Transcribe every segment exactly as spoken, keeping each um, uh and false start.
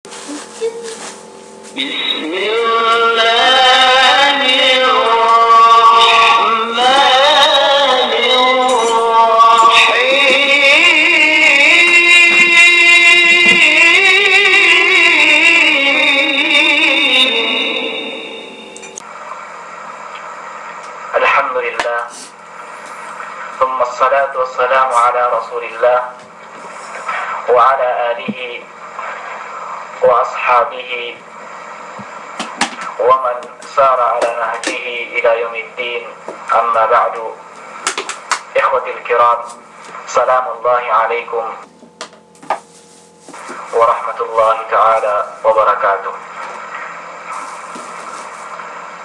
بسم الله الرحمن الرحيم. الحمد لله، ثم الصلاة والسلام على رسول الله وعلى آله وأصحابه ومن سار على نهجه إلى يوم الدين. أما بعد، إخوتي الكرام، سلام الله عليكم ورحمة الله تعالى وبركاته.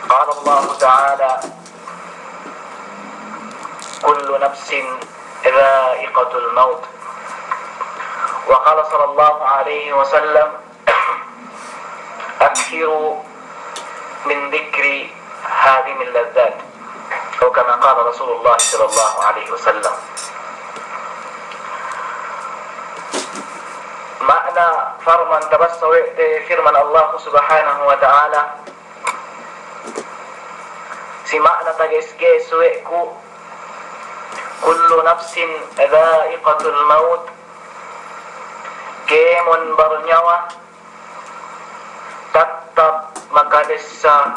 قال الله تعالى: كل نفس ذائقة الموت. وقال صلى الله عليه وسلم: أكثروا من ذكر هذه اللذات. أو كما قال رسول الله صلى الله عليه وسلم. Ma'ana parman tabassa we' te firman Allah Subhanahu wa Ta'ala, si ma'ana tages-ges we' ku, كل نفس ذائقة الموت, kēmon barnyawa tattap makadessa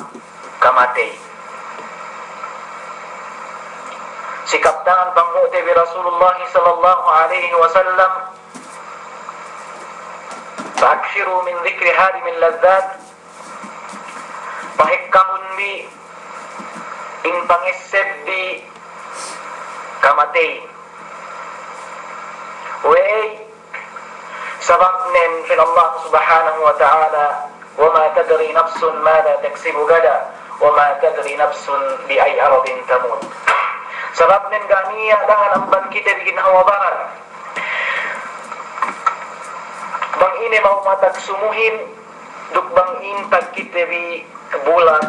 kamatey. Si kabtangan panghu'te bi Rasulullah sallallahu alaihi wasallam, فأكثروا من ذكر هذه اللذات, pahekkahun bi in pangesseb bi kamatey. We'ey? Sababnen pa'in Allah Subhanahu wa Ta'ala, وما تدري نفس ماذا تكسب غدا وما تدري نفس بأي أرض تموت. Sababnen ga' niya' dangan amban kite bi ginhawa baran bang ine ma'umatag sumuhin, duk bang intag kite bi bulan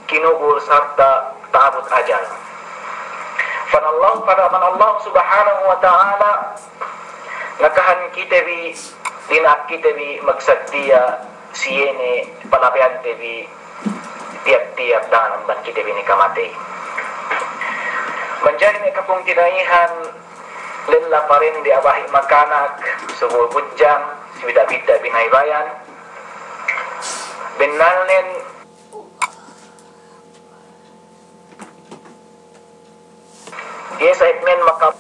kinubul sarta' ta'abut ajal. Pa'in Allah, pa'in Allah Subhanahu wa Ta'ala, nakahan kite bi, dina'ak kite bi magsaddiya si iye ne palabeyante bi tiyap-tiyap dangan amban kite bi ne kamatey. Manjari me' kapungtina'ihan, lella parende, a'a bahi' makanak, subul budjang, si bidda'-bidda' binaybayan. Bennalnen iye sa'it men maka-,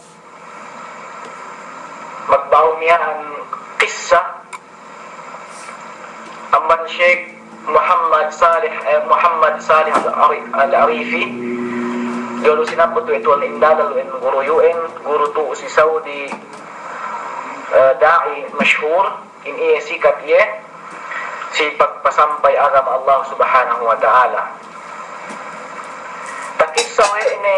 magbahu miya'an kissa amban Sheikh Muhammad Salih, eh, Muhammad Salih Al-Ari-, Al-Arifi. Diyalem sinabbut we' tuwan indalal, we' guru yu'en, guru tu'u si Saudi, eh, da'i mashhur. In iye sikat iye si pagpasampay agama Allah Subhanahu wa Ta'ala. Takissa we' ne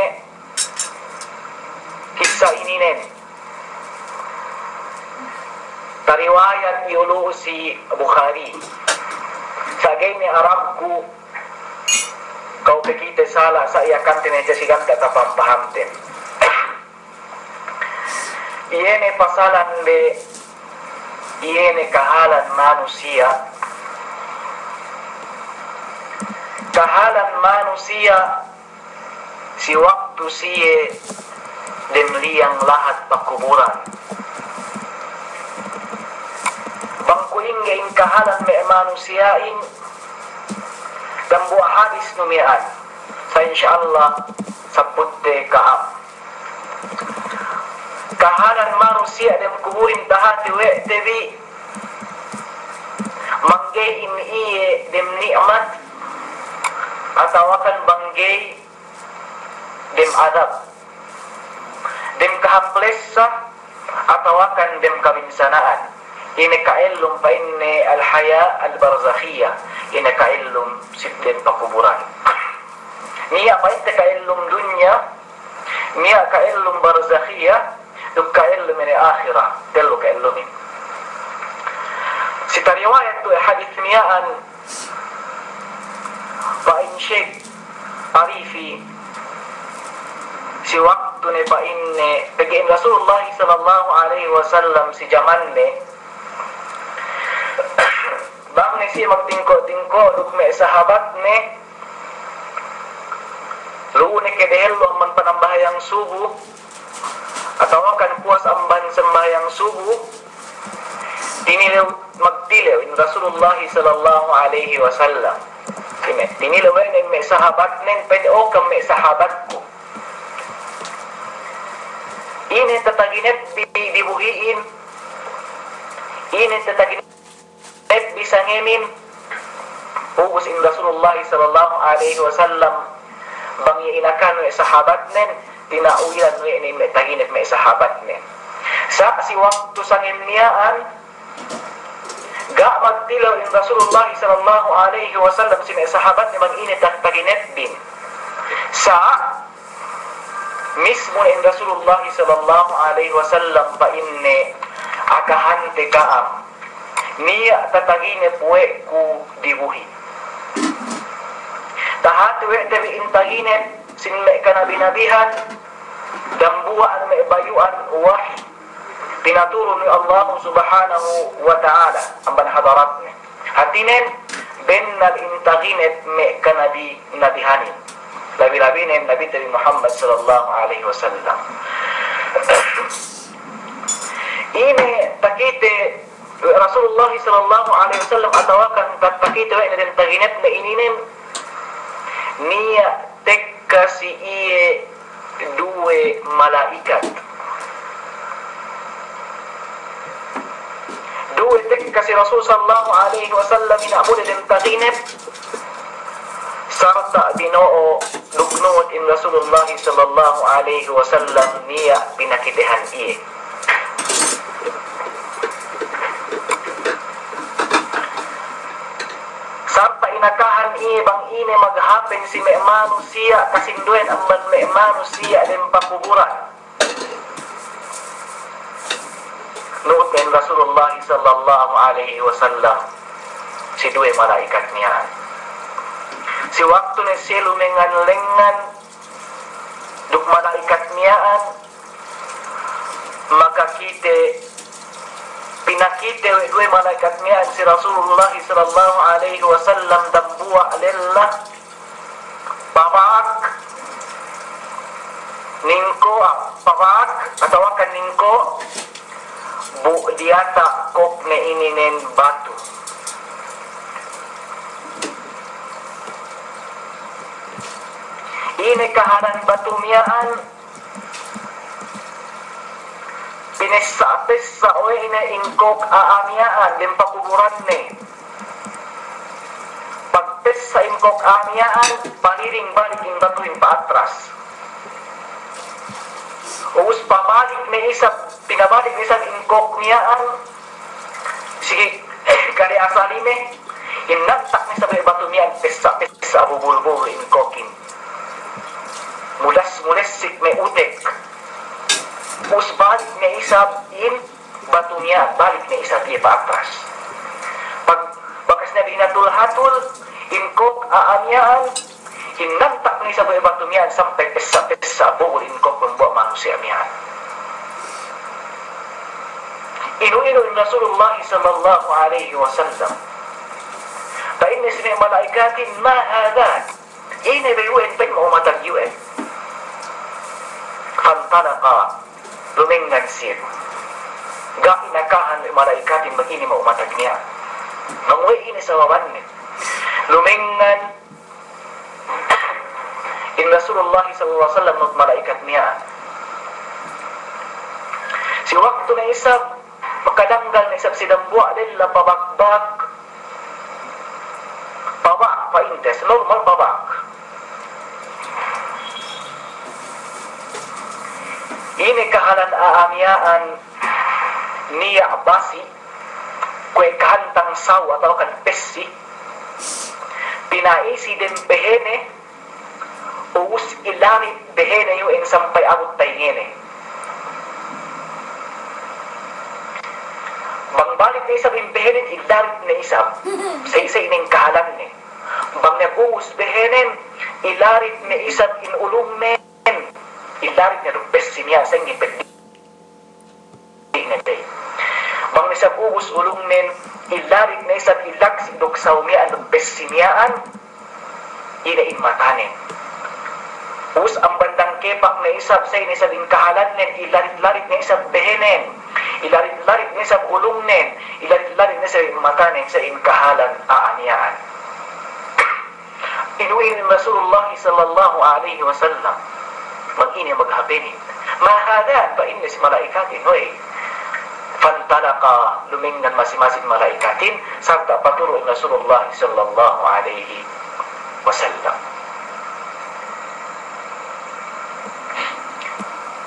kissa ininen. Tariwayat iyu lu'u si Bukhari. Sa' ga'i ne Arabku, ka'u pe kite sala', sa' iye kante ne, si ganta' tapaham-pahamten. Iye ne pasalan be, iye ne kahalan manusiya'. Kahalan manusiya' si waktu siye dem liyang lahat pakuburan. Bang kuwe' ingge in kahalan me' manusiya'in, dambuwa' hadis nu miya'an. Sa' insya Allah, sabbutte ka'am. Kahalan manusiya' dem kuburin tahati we' te bi, bang ga'i in iye dem ni'mat, atawakan bang ga'i dem adab, dem kahāp lessa, atawakan dem kabinsana'an. Ine ka'ellum pa'inne al-haya al-barzakhiya, ine ka'ellum si dem pakuburan. Niya' pa'inte ka'ellum dunya, niya' ka'ellum barzakhiya, duk ka'ellum ine ahirat, tellu ka'ellumin. Si tariwayat tu'u hadis miya'an, pa'in Sheikh Arifi, si waktu ne pa'inne, pegge' in Rasulullah sallallahu alaihi wasallam si jamanne, siye magtingko'-tingko' duk me' sahabatne, lu'u ne ke dehellu amban panambahayang subu, atawa kan puwas amban sambahayang subu, tinilew, magtilew in Rasulullah sallallahu alaihi wasallam. Sine, tinilew we' ne me' sahabatnen, pa'in, "O kam me' sahabatku, ine tataginep bi dibuhi'in, ine tataginep bi sangemin?" Ubus in Rasulullah sallallahu alaihi wasallam, bang iye inakahan we' sahabatnen, tina'wilan we' ne me' taginep me' sahabatnen. Sa' si waktu sangem miya'an, ga' magtilew in Rasulullah sallallahu alaihi wasallam si me' sahabatne bang ine ta-, taginepbin. Sa' mismu ne in Rasulullah sallallahu alaihi wasallam pa'inne, "Akahante ka'am niya' tataginep we' ku dibuhi'." Tahati we' te bi in taginep sin me' kanabi-nabihan, dambuwa' me' bayu'an wahi pinaturun we' Allah Subhanahu wa Ta'ala amban hadaratne. Hatinen, bennal in taginep me' kanabi-nabihanin, labi-labinen Nabite bi Muhammad sallallahu alaihi wasallam. Ine takite Rasulullah sallallahu alaihi wasallam atawa kan ta-, takite we' ne dem taginepne ininen, niya' tekka si iye duwe mala'ikat. Duwe tekka si Rasul sallallahu alaihi wasallam ina'bude dem taginep, sarta' bino'o duk nuhut in Rasulullah sallallahu alaihi wasallam niya' pinakitehan iye. Sarta' inakahan iye bang ine maghapen si me' manusiya' kasinduwen amban me' manusiya' dem pakuburan. Nuhut in Rasulullah sallallahu alaihi wasallam si duwe mala'ikat miya'an. Si waktu ne siye lumengngan-lengngan duk mala'ikat miya'an, makakite, pinakite we' duwe mala'ikat miya'an si Rasulullah sallallahu alaihi wasallam dambuwa' lella, pabak, ningko', pabak, atawa kan ningko', bu diyata' kōkne ininen batu. Ine kahalan batu miya'an, pinessa'-pessa' we' ne in kōk a'a miya'an dem pakuburanne. Pagpessa' in kōk a'a miya'an, paliring balik in batuhin pa'atras. Ubus pabalik ne isab, pinabalik ne isab in kōk miya'an, sigi kale asali ne, inantak ne isab we' batu miya'an, pessa'-pessa' bubul-bubul in kōkin. Mudas-, mulessik me' utek. Ubus balik ne isab in batu miya'an, balik ne isab iye pa'atras. Pag-, bakas ne binatul-hatul in kōk a'a miya'an, inantak ne isab we' batu miya'an sampay pessa'-pessa' bubul in kōk dambuwa' manusiya' miya'an. Inu-inu in Rasulullah sallallahu alaihi wasallam. Pa'inne si me' mala'ikatin, "Ma hadha?" Ine be iyu'en, pa'in, ma'u matag iyu'en. Fantalaqa, lumengngan siye. Ga' inakahan we' mala'ikatin bang ine ma'u matag miya'an. Bang we' ine sababanne. Lumengngan in Rasulullah sallallahu alaihi wasallam duk mala'ikat miya'an. Si waktu ne isab, makadanggal ne isab si dambuwa' lella pabakbak. Pabak, pa'inte, normal pabak. Ine kahalan a'a miya'an niya' basi', kuwe' kahantang saw atawa kan pessi', pina'isi dem pehene, ubus ilarit behene iyu'en sampay abut tayingene. Bang balik ne isab in pehenen, ilarit ne isab. Sa'i-sa'i ne in kahalanne. Bang ne ubus behenen, ilarit ne isab in ulungnen. Ilarit ne duk pessi' miya'an, sa'ingge peddi' ne. Bang ne isab ubus ulungnen, ilarit ne isab ilaksi duk saw miya'an duk bessi miya'an, ine in matanen. Ubus amban dangkepak ne isab, sa' ine isab in kahalannen, ilarit-larit ne isab behenen, ilarit-larit ne isab ulungnen, ilarit-larit ne isab in matanen, sa' in kahalan a'a miya'an. Inu inin Rasulullah sallallahu alaihi wasallam, bang ine maghapenin. Ma hadha, pa'inne si mala'ikatin, hoy. Fantalaqa, lumengngan masi-masin mala'ikatin, sarta' paturu' in Rasulullah sallallahu alaihi wasallam.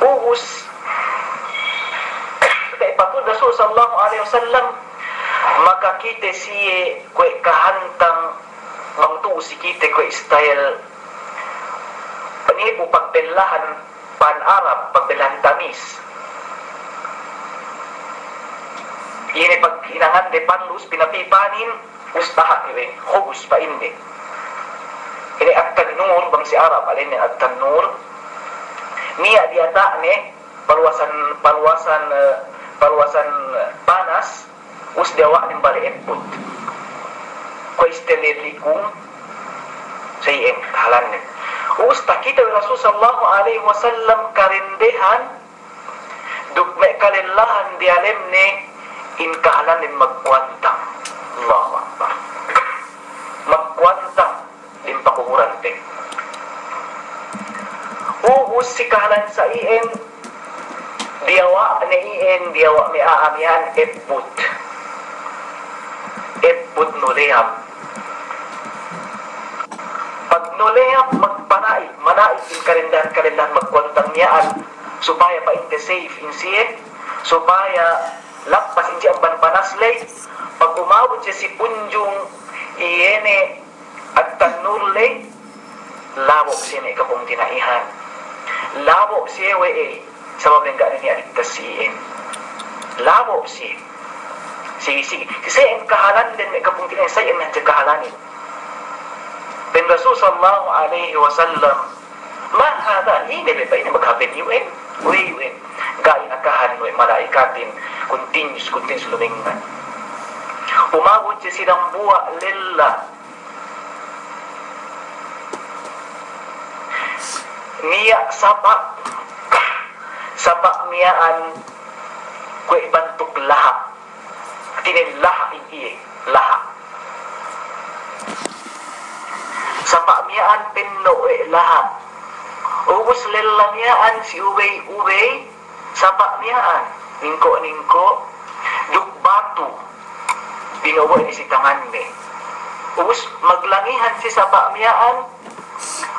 Ubus, sarta' paturu' Rasul sallallahu alaihi wasallam, makakite siye kuwe' kahantang bang tu'u si kite kuwe' style panipu pagbellahan pan Arab, pagbellahan tamis. Ine pag hinangan de pan lus pinapipanin, ubus taha' iwe, khubuz pa'inde. Ine at-tannur, bang si Arab, alin ne at-tannur. Niya' diyata' ne, paluwasan, paluwasan, eh, paluwasan, eh, panas, ubus diyawa'nen bale' ebbut. Kuwe' style likung, sa' iyan kahalannen. Ubus takite we' Rasul sallallahu alaihi wasallam karendehan, duk me' kalellahan diyalemne in kahalannen magkuwantang. Allahu Akbar. Magkuwantang. Dem pakuburan te. Ubus si kahalan sa' iyan, diyawa' ne iyan, diyawa' me' a'a miya'an ebbut. Ebbut noleyap. Pag noleyap magpana'ik, mana'ik in karendahan-karendahan magkuwantang miya'an, supaya pa'inte safe in siye, supaya lappas in siye amban panas ley, pag umabut siye si punjung, iye ne at-tannur ley, labo' siye me' kapungtina'ihan. Labo' siye we'ey, sabab engga' ne niya' ligtas si iyan. Labo' siye. Sigi, sigi. Sa' iyan kahalannen me' kapungtina'ihan, sa' iyan hadja kahalanin. Pa'in Rasul sallallahu alaihi wasallam, "Ma hadha?" Ine be, pa'inne, maghapen iyu'en? We'ey iyu'en? Ga'i nakahan we' mala'ikatin, continuous, continuous lumengngan. Umabut siye si dambuwa' lella. Niya' sapa', sapa' miya'an kuwe' bantuk laha'. Hātinen laha' in iye, laha'. Sapa' miya'an penno' we' laha'. Ubus lella miya'an si ubey-ubey, sapa' miya'an, ningko'-ningko', duk batu, bino'o-bo'o ne si tanganne. Ubus maglangihan si sapa' miya'an,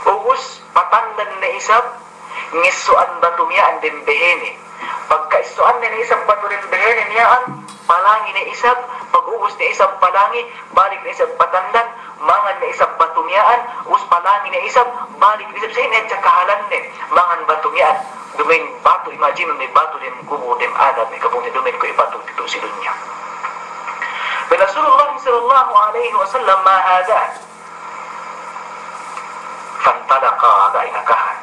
ubus patandan ne isab, ngesso'an batu miya'an dem behene. Pagka'esso'anne ne isab batu dem behene miya'an, palangi ne isab, pagubus ne isab palangi, balik ne isab patandan, mangan ne isab batu miya'an, ubus palangi ne isab, balik ne isab, sa' ine hadja kahalanne, mangan batu miya'an, duma'in batu, imagine ne batu dem kubul, dem adab, me' kapungtina'ihan, duma'in kuwe' batu tu'u si dunya. Pa'in Rasulullah sallallahu alaihi wasallam, "Ma hadha?" Fantalaqa, ga'i nakahan.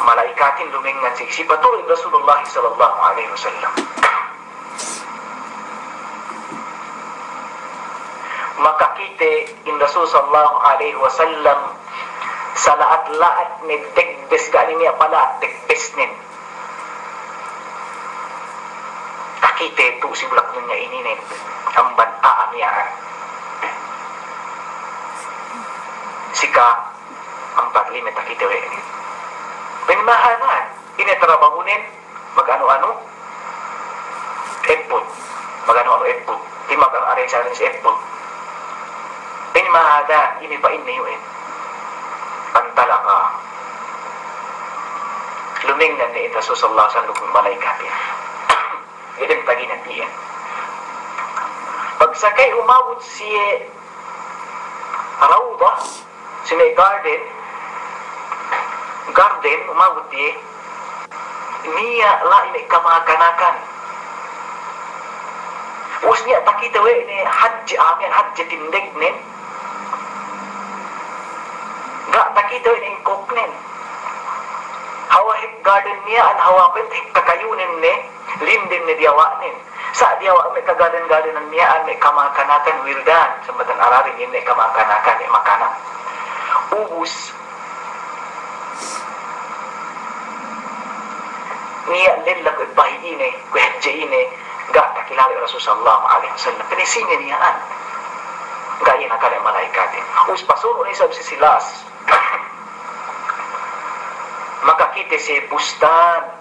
Mala'ikatin lumengngan si, si paturu' Rasulullah sallallahu alaihi wasallam. Makakite in Rasul sallallahu alaihi wasallam, sala'at-la'at ne degbes, ga' ne niya' pala'at degbesnen. Takite tu'u si bulak dunya ininen, amban a'a miya'an. Sika ampat lime takite we' ne. Pa'in, "Ma hadha?" Ine tarabahunen, maganu-anu ebbut. Maganu-anu ebbut. Di' mag-arrange-arrange ebbut. Pa'in, "Ma hadha?" Ine pa'inne iyu'en? Fantalaqa. Lumengngan ne in Rasul sallallahu alaihi wasallam duk mala'ikatin. Ga'i dem taginan iyan. Pagsakay umabut siye rawdah, si me' garden, garden, umabut iye, niya' la'i me' kamakanakan. Ubus niya' takite we' ne hadje a'a miya'an, hadje tindegnen. Ga' takite we' ne ingkoknen. Hawal hep garden miya'an hawal pa'inte kakayunen ne, linden ne diyawa'nen. Sa' diyawa' me' kagarden-gardenan miya'an me' kamakanakan, wildan, sambatan Arabin, iye me' kamakanakan, me' makanan. Ubus, niya' lella kuwe' bahi' ine, kuwe' hadje ine, ga' takilale Rasul sallallahu alaihi wasallam. Pa'inne sine miya'an. Ga' iye nakale mala'ikatin. Ubus pasunu' ne isab si, si las. Makakite siye bustan,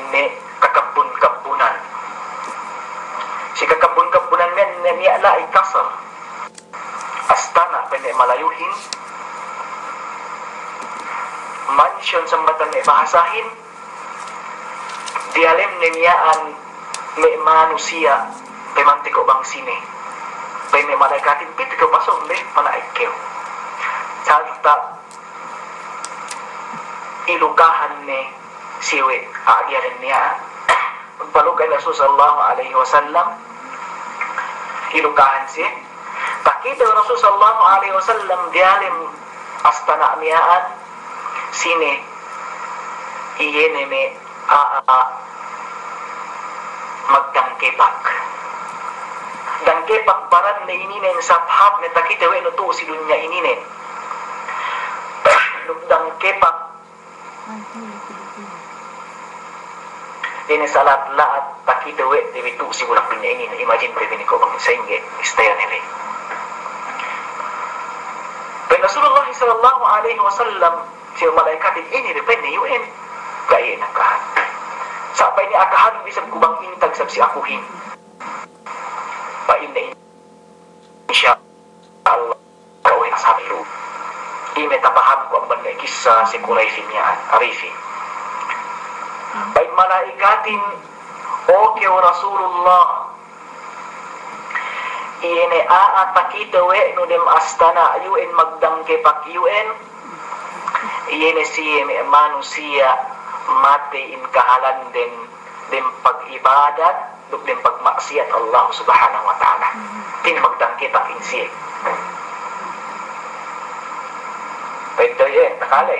me' kakabbun-kabbunan. Si kakabbun-kabbunan miya'an ne niya' la'i kasar. Astana' pa'inne Malayuhin, mansion sambatan me' bahasahin, diyalemne miya'an me' manusiya', pemante ko' bang sine. Pa'inne mala'ikatin, pitu kew pasōng le, mana'ik kew. Sarta' ilukahan ne siye we' a'a diyalem miya'an. Paluka Rasul sallallahu alaihi wasallam, ilukahan siye. Takite Rasul sallallahu alaihi wasallam diyalem astana' miya'an, sine, iye ne me' a'a magdangkepak. Dangkepak baranne ininen sab hāp ne takite we' nu tu'u si dunya ininen. Duk dangkepak inin sa la'at-la'at takite we' te bi tu'u si bulak dunya inin, imagine te bi ne ko' bang sa'ingge istayone le. Pa'in Rasulullah sallallahu alaihi wasallam si mala'ikatin, inin du pa'inne iyu'en. Ga' iye nakahan. Sa' pa'inne akahanun bi isab ku bang intag sab si akuhin. Pa'inne, insya Allah, ka'u we' ashabi lu. Ine tapahamku amban me' kissa si Kuraysi miya'an, Arifi. Pa'in mala'ikatin, o kew Rasulullah, iye ne a'a takite we' nu dem astana' iyu'en magdangkepak iyu'en, iye ne siye me' manusiya' matey in kahalanden dem pag'ibadat duk dem pagma'siyat Allah Subhanahu wa Ta'ala. Tin magdangkepak in siye. Pa'inte iye, takale.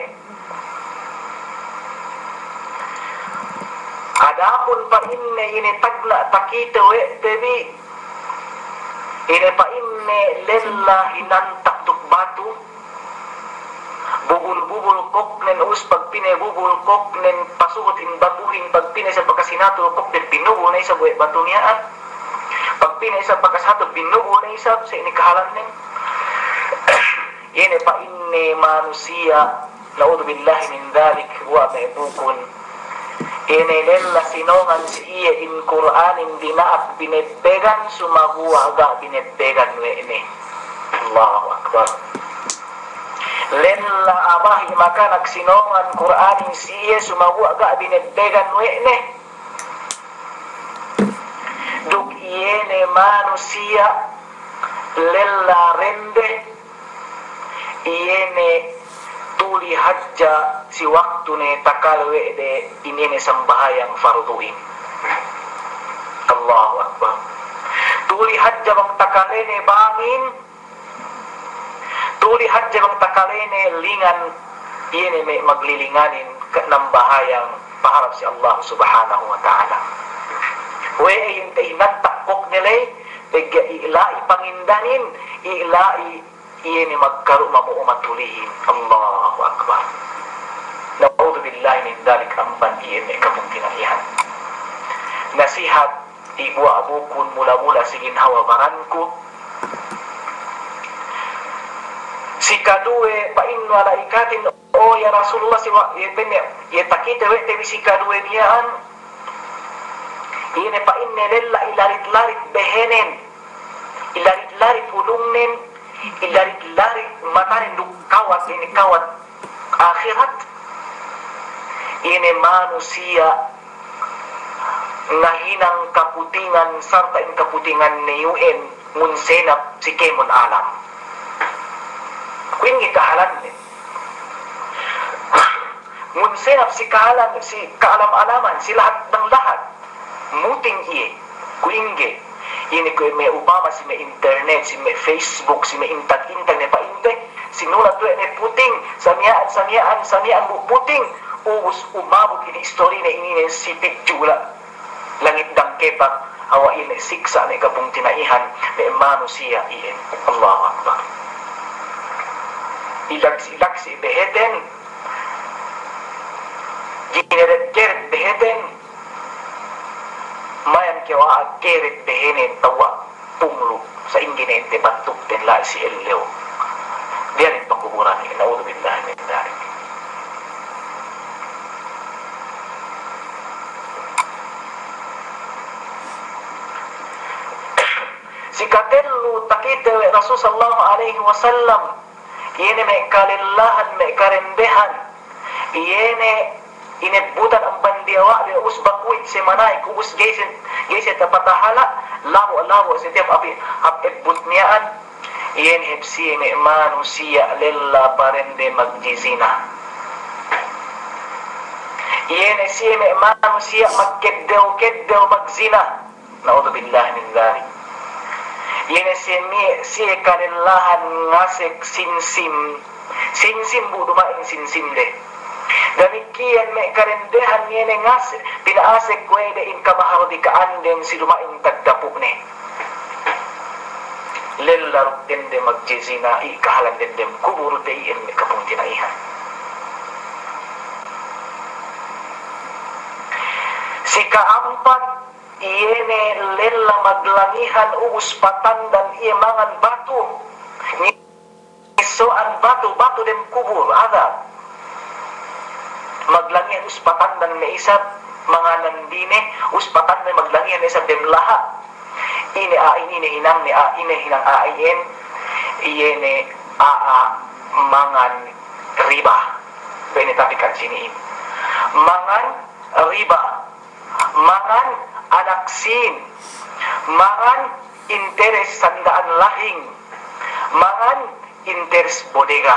Adapun pa'inne ine tagna' takite we' te bi, ine pa'inne lella hinantak duk batu, bubul-bubul koknen, ubus pagpī ne bubul koknen, pasuhut in batuhin, pagpī ne isab bakas hinatul koknen, binubul ne isab we' batu miya'an. Pagpī ne isab bakas hatul, binubul ne isab, sa' ine kahalannen. Iye ne pa'inne manusiya', na'udzubillahi min dzalik, wa me' bukun. Iye ne lella sinōngan si iye in Kur'anin dina'ak binebbegan, sumaguwa' ga' binebbegan we' ne. Allahu Akbar. Lella a'a bahi' makanak sinōngan Kur'anin si iye, sumaguwa' ga' binebbegan we' ne. Duk iye ne manusiya' lella rende, iye ne tuli hadja si waktune takale we' de ine ne sambahayang farduhin. Allahu Akbar. Tuli hadja bang takalene bangin, tuli hadja bang takalene lingan, iye ne me' maglilinganin nambahayang paharap si Allah Subhanahu wa Ta'ala. We'ey inte hinantak kokne ley, pegge' ila'i pangindanin, ila'i iye ne magkaru' mamu'u matulihin. Allahu Akbar. Na'udzubillahi min dzalik, amban iye me' kapungtina'ihan. Nasihat ibuwa' bukun mula-mula si ginhawa baranku. Sikaduwe pa'in mala'ikatin, o ya Rasulullah, si wa-, iye pa'inne, iye takite we' te bi sikaduwe miya'an. Iye ne pa'inne lella ilarit-larit behenen, ilarit-larit ulungnen, ilarit-larit matanen duk kawat, iye ne kawat ahirat. Iye ne manusiya' nahinang kaputingan sarta' in kaputinganne iyu'en ngunsenap si kēmon alam. Kuwe' ingge kahalannen. Ngunsenap si ka'alam, si ka'alam-alaman, si lahat bang lahat. Muting iye. Kuwe' ingge. Iye ne kuwe' me' upama si me' internet, si me' Facebook, si me' intag-intag ne pa'inte. Sinulat we' ne puting, samiya'an, samiya'an, samiya'an bu puting. Ubus umabut in istorine ininen si pidju' langit dangkepak, awa' ine siksa' me' kapungtina'ihan me' manusiya' iyan. Allahu Akbar. Ilaksi-laksi beheten, gineret-geret beheten, mayan kew a'a geret behenen tawa' punglu', sa'ingge ne ente bantukten la'i si ellew diyalem pakuburan. Na'udzubillahi min dzalik. Sikatellu takite we' Rasul sallallahu alaihi wasallam, iye ne me' kalellahan, me' karendehan, iye ne inebbutan amban diyawa'de ubus bakuwit siye mana'ik, ubus ga'i siye, ga'i siye tapatahala', labo'-labo' siye tiyap hap ebbut miya'an, iye ne hep siye me' manusiya' lella parende magjizina. Iye ne siye me' manusiya' magkeddew-keddew magzina. Na'udzubillahi min dzalik. Iye ne siye mi-, siye kalellahan ngasek sinsim. Sinsim bu duma'in sinsimde. Damikkiyan me' karendehan iye ne ngasek, pina'asek we' de in kamahardika'anden si duma'in tagdapu'ne. Lella duk dende magjizina, i' kahalan dende kubur te iyan me' kapungtina'ihan. Sika'ampat, iye ne lella maglangihan ubus patandan iye mangan batu. Ngisso'an batu, batu dem kubur, adab. Maglangihan ubus patandan me' isab manganan dine, ubus patandan maglangihan isab dem laha'. Ine a'a, ine hinangne a'a, ine hinang a'a iyan, iye ne a'a mangan riba. Bene tapikan sini'in. Mangan riba. Mangan anak sīn, mangan interes sanda'an lahing, mangan interes bodega.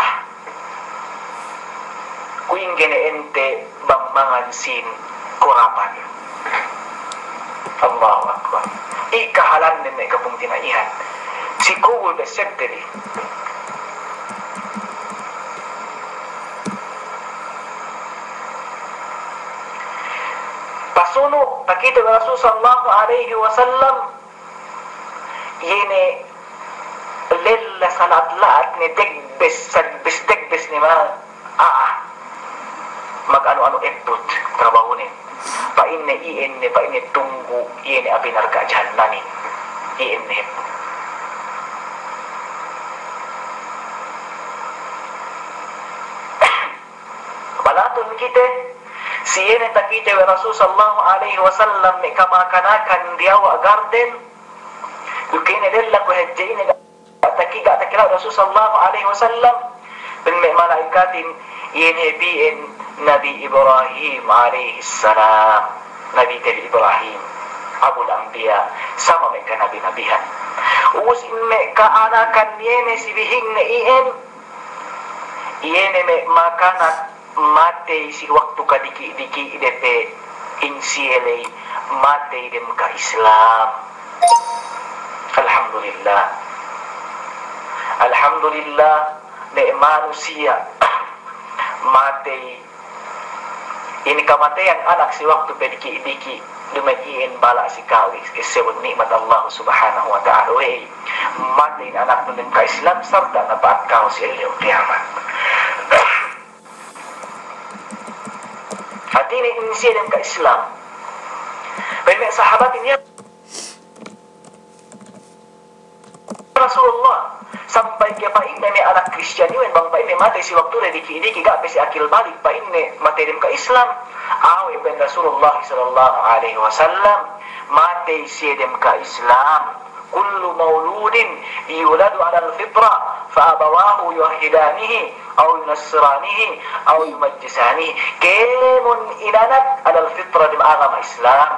Kuwe' ingge ne ente bang mangan sīn korapan. Allahu Akbar. I' kahalan ne me' kapungtina'ihan. Si kubul be sente di. Pasunu', takite we' Rasul sallallahu alaihi wasallam, iye ne lella sala'at-la'at ne degbes, sagbes-degbes ne ma-, a'a. Maganu-anu ebbut trabahunen. Pa'inne iyan ne, pa'inne tunggu', iye ne api narka' jahannamin. Iyan ne ebbut. Balatun kite, si iye ne takite we' Rasul sallallahu alaihi wasallam me' kamakanakan diyawa' garden, duk ine della kuwe' hadja ine ga' taki-, ga' takila'u Rasul sallallahu alaihi wasallam, pa'in me' mala'ikatin, iye ne hep iyan Nabi Ibrahim alaihis salam, Nabi te bi Ibrahim, Abul Anbiya, sama me' kanabi-nabihan. Ubus in me' ka'anakan iye ne si bihingne iyan, iye ne me' makanak matey si waktu kadiki'-diki'de pe in siye ley matey dem ka-Islam. Alhamdulillah. Alhamdulillah, me' manusiya' matey in kamateyan anak si waktu pe diki'-diki', duma'in iyan bala' si ka'u, is-, isebut ni'mat Allah Subhanahu wa Ta'ala. We'ey, matey in anaknun dem ka-Islam, sarta' napa'at ka'u si ellew kiyamat. Hātinen in siye dem ka-Islam. Pa'in me' sahabatin, ya Rasulullah, sampay ke pa'inne me' anak Kristiyan iyan bang pa'inne matey si waktude diki'-diki' ga' pe si akil balik, pa'inne matey dem ka-Islam. Awe', pa'in Rasulullah sallallahu alaihi wasallam, matey siye dem ka-Islam. Kullu mauludin yuladu alal fitra, fa abawahu yuhawwidanihi, aw yunassiranihi, aw yumajjisanihi. Kēmon inanak alal fitra, dem agama Islam.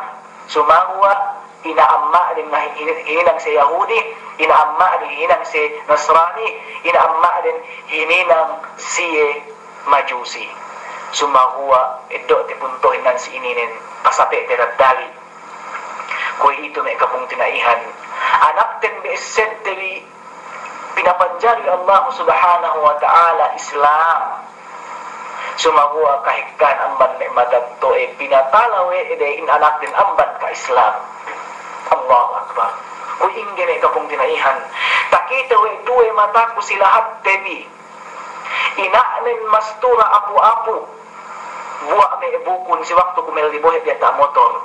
Sumaguwa' ina' amma'den na hi-, hi-, hinang siye Yahudi, ina' amma'den hinang siye Nasrani, ina' amma'den hinang siye Majusi. Sumaguwa' eddo'te puntuhin nan si ininen, pasape'te daddali. Kuwe'itu me' kapungtina'ihan, anakten be' essebte bi pinapanjari Allah Subhanahu wa Ta'ala Islam. Sumaguwa' kahekkahan amban me' matag to'e, pinatala we' de in anakden amban ka-Islam. Allahu Akbar. Kuwe' ingge me' kapungtina'ihan. Takite we' duwe mataku si lahatte bi. Ina'nen mastura apu-apu. Buwa' me' bukun si waktu ku melli bohe' diyata' motor.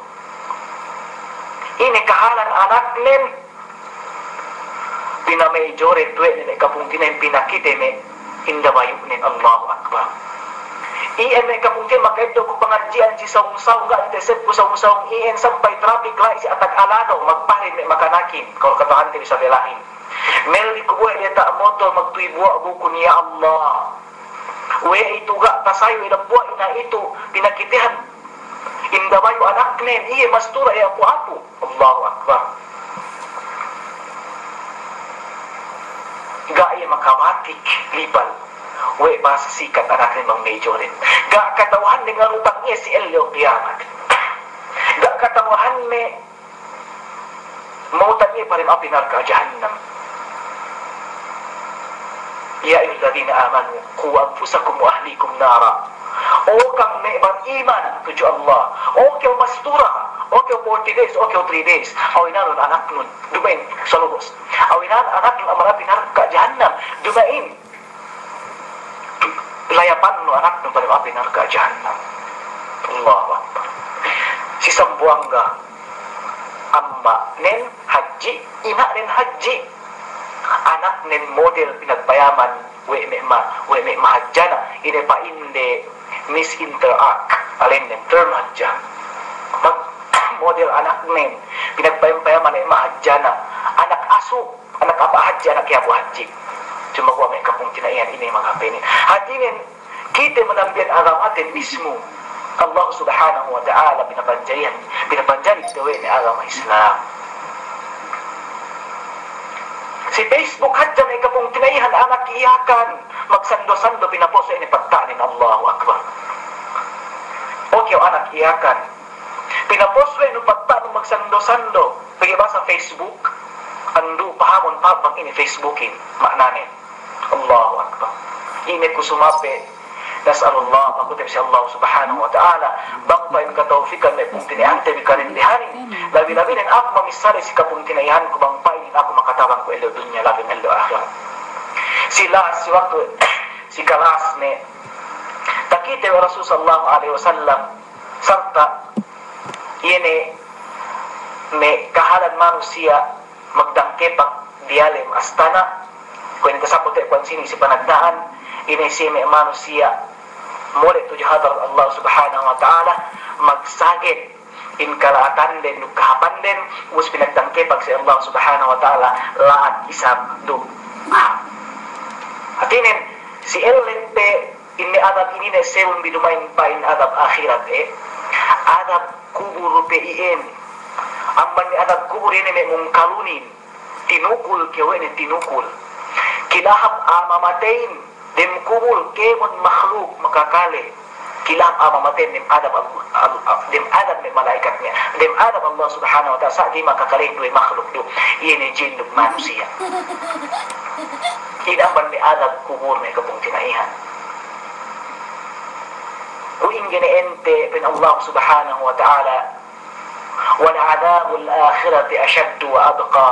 Ine kahalan anaknen. Pinamejore tuwe' ne me' kapungtina'ihan, pinakite me' indabayu'nen. Allahu Akbar. Iyan me' kapungtina'ihan, maka'eddo' ku pangadji'an si sawung-sawung, ga' ne tesep ku sawung-sawung iyan sampay trapik la'i si atag alado', magparin me' makanakin, ka'u kata'uhante bi sabelahin. Melli ku bohe' diyata' motor, magtuwi buwa' bukun, ya Allah. We'ey tu ga' tasayu iyan buwa' ina itu, pinakitehan indabayu' anaknen, iye mastura iye apu-apu. Allahu Akbar. Ga' iye makabatik lipal we' bahasa sikat anaknen bang mejoren. Ga' kata'uhanne ngarutang iye si ellew kiyamat. Ga' kata'uhanne ma'utang iye pa dem api narka' jahannam. Ya ayyuhalladzina amanu, qu anfusakum wa ahlikum nara. O ka'am me' bariman tudju Allah. O kew mastura, o kew forty days, o kew three days. Awinanun anaknun, duma'in salubus. Awinanun anaknun amban api narka' jahannam. Duma'in layapannu anaknu pa dem api narka' jahannam. Allahu Akbar. Si sambuwangga, amma'nen hadji', ina'nen hadji'. Anaknen model pinagpayaman we' me' ma-, we' me' mahadjana. Ine pa'inde misinterrupt, alennen term hadja. Mag-, model anaknen pinagpayam-payaman we' mahadjana. Anak asu'. Anak apa' hadji', anak yabu' hadji'. Sumaguwa' me' kapungtina'ihan ine maghapenin. Hātinen, kite manambiyan agamaten mismu. Allah Subhanahu wa Ta'ala pinapanjarihan, pinapanjari kite we' ne agama Islam. Si Facebook hadja me' kapungtina'ihan anak Iyakan, magsando-sando pinapost we' ne patta'nen, Allahu Akbar. O kew anak Iyakan, pinapost we' nu patta'nu magsando-sando. Pegge' bahasa Facebook, andu' pahamun pa'in bang ine Facebookin ma'nanen. Allahu Akbar. Ine ku sumape, nas'alullah, makutep si Allah Subhanahu wa Ta'ala, bang pa'in katawfikan me' pungtina'ihante bi karendehanin, labi-labinen aku mamissāde si kapungtina'ihanku bang pa'in aku makatabang ku ellew dunya labi ellew ahirat. Si lahat, si waktu, si kalasne, takite we' Rasul sallallahu alaihi wasallam, sarta' iye ne me' kahalan manusiya' magdangkepak diyalem astana', kuwe' ne tasabut we' kuwan sini si panagna'an, ine siye me' manusiya' mole' tudju hadarat Allah Subhanahu wa Ta'ala, magsaged in kala'atanden duk kahāpanden, ubus pinagdangkepak si Allah Subhanahu wa Ta'ala, la'at isab duk. Hātinen, si ellente in me' adab inin ne sewun bi duma'in pa'in adab ahirat, eh. Adab kubul pe iyan. Amban me' adab kubul inin me' mungkalunin. Tinukul kew we' ne tinukul. Kilahap a'a mamateyin dem kubul kēmon makhluk makakale. Kilahap a'a mamateyin dem adab Al-, Al-, dem adab me' mala'ikat me'. Dem adab Allah Subhanahu wa Ta'ala sa' ga'i makakale duwe makhluk du. Iye ne jin duk manusiya'. Inin amban me' adab kubul me' kapungtina'ihan. Kuwe' ingge ne ente pa'in Allah Subhanahu wa Ta'ala, "Wa la'adhabul akhirati ashaddu wa abqa."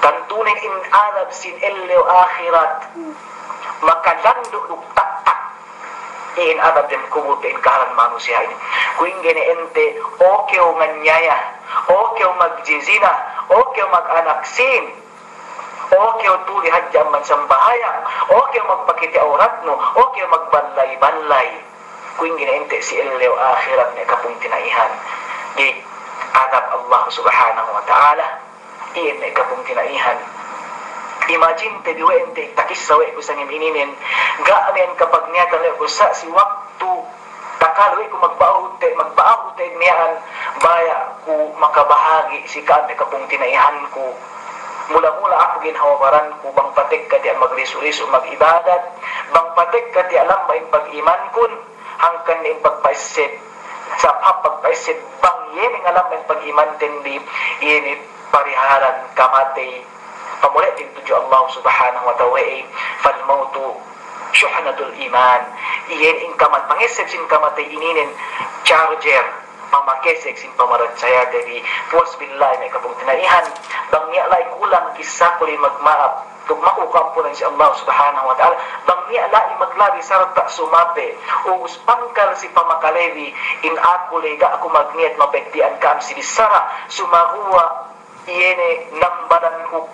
Tantunen in adab sin ellew ahirat makalandu' duk taktak. In adab dem kubul pa'in kahalan manusiya' inin. Kuwe' ingge ne ente, o kew nganyaya, o kew magjizina, o kew maganak sin. O kew tuli hadja amban sambahayang, o kew magpakite awratnu, o kew magballay-ballay. Kuwe' ingge ne ente si ellew ahirat me' kapungtina'ihan. Ga'i adab Allah Subhanahu wa Ta'ala, iyan me' kapungtina'ihan. Imagine te bi we' ente takissa we' ku sangem ininen, ga' me' kapagniyatan we' ku sa' si waktu Takale we' ku magba'u te, magba'u te miya'an, baya' ku makabahagi' si ka'am me' kapungtina'ihanku. Mula-mula aku ginhawa baranku, bang patekka tiya' maglisu'-lisu' mag'ibadat, bang patekka tiya' lamba' in pag'imankun, hangkan in pagpa'esseb, sa' hap pagpa'esseb, bang iye ne ngalamba' in pag'imanten bi, iye ne parihalan kamatey, pamole'ten tudju Allah Subhanahu wa Ta'ala we'ey, fal mautu shuhnatul iman. Iye in kamat-, pangeseb sin kamatey ininen charger pamakesek sin pamaratsayate bi. Puwas billahi me' kapungtina'ihan, bang niya' la'i kulang kissaku la'i magma'ap, duk maku ka'ampunan si Allah Subhanahu wa Ta'ala, bang niya' la'i maglabi sarta' sumape, ubus pangkal si pamakalebi, in aku la'i ga' ku magniyat mapegdi'an ka'am si bissara, sumaguwa' iye ne nambalan ku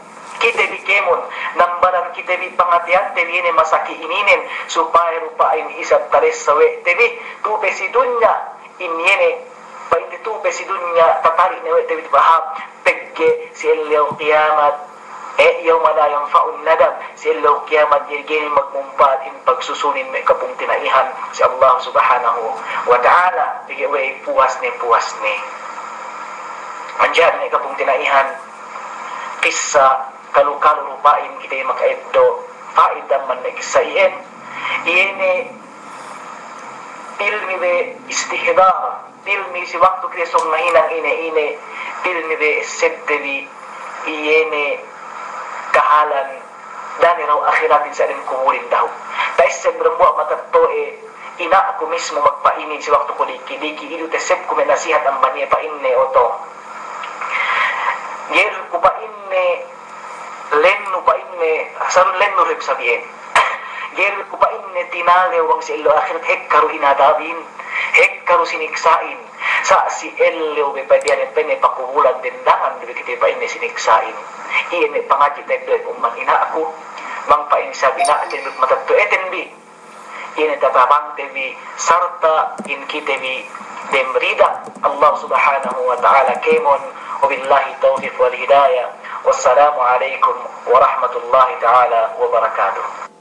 kite bi kēmon, nambalan kite bi pangateyante bi iye ne masaki ininen, supaya lupa'in isab talessa we' te bi, tu'u pe si dunya, in iye ne, pa'inte tu'u pe si dunya, tatali' ne we' te bi tu baha', pegge' si ellew kiyamat, e, yawma la yanfa'un nadam, si ellew kiyamat, iye ga'i magmumpa'at in pagsusunin me' kapungtina'ihan si Allah Subhanahu wa Ta'ala, pegge' we' puwas ne, puwas ne. Manjari me' kapungtina'ihan, kissa kalu-kalu lupa'in kite maka'eddo' fa'ida amban me' kissa iyan, iye ne pilmi be istihdar, pilmi si waktu kite sōng ngahinang ine-ine, pilmi be essebte bi iye ne kahalan daniraw ahiratin sa' dem kubulin dahu'. Ta'esseb dambuwa' matetto'e, ina'ku mismu magpa'inin si waktu ku diki'-diki', ilu ta'essebku me' nasihat amban iye pa'inne oto. Ga'i du ku pa'inne lennu pa'inne, sarun lennu du hep sabi'en. Ga'i du ku pa'inne tinalew bang si ellew ahirat hekka du inadabin, hekka du siniksa'in. Sa' si ellew be padiyalem pa'inne pakubulan dendangan du be kite pa'inne siniksa'in. Iye me' pangadji' ta'eddo'e ummat ina'ku, bang pa'in isab ina'ten duk matetto'eten bi. Iye ne tatabangte bi sarta' in kite bi dem rida Allah Subhanahu wa Ta'ala kēmon. Wabillahi tawfiq wal hidayah. Wassalamu alaikum warahmatullahi ta'ala wabarakatuh.